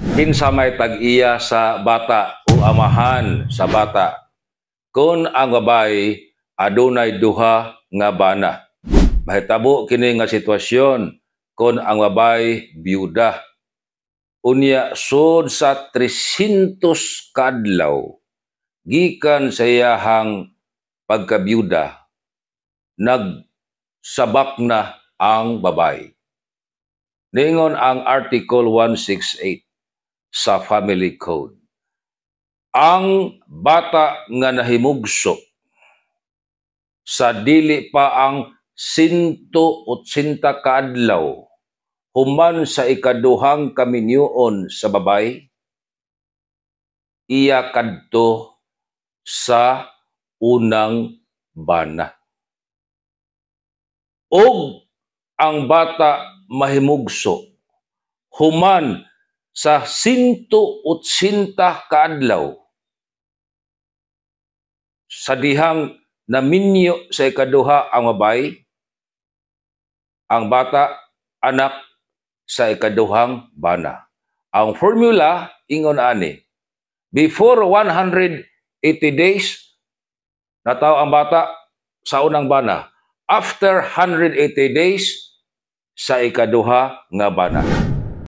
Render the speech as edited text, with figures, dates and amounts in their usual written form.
Kinsa may tag-iya sa bata o amahan sa bata kung ang babae adunay duha nga bana? Mahitabo kini nga sitwasyon kung ang babae biyuda. Unya sud sa 300 kaadlaw gikan sa iyahang pagkabiyuda, nagsabak na ang babae. Ningon ang Article 168 sa Family Code, ang bata nga nahimugso sa dili pa ang 180 kaadlaw human sa ikaduhang kaminyoon sa babay, iya kadto sa unang bana. Og ang bata mahimugso human sa 180 kaadlaw sa dihang naminyo sa ikaduha ang babay, ang bata anak sa ikaduhang bana. Ang formula ingon ani: before 180 days, natawo ang bata sa unang bana. After 180 days, sa ikaduha nga bana.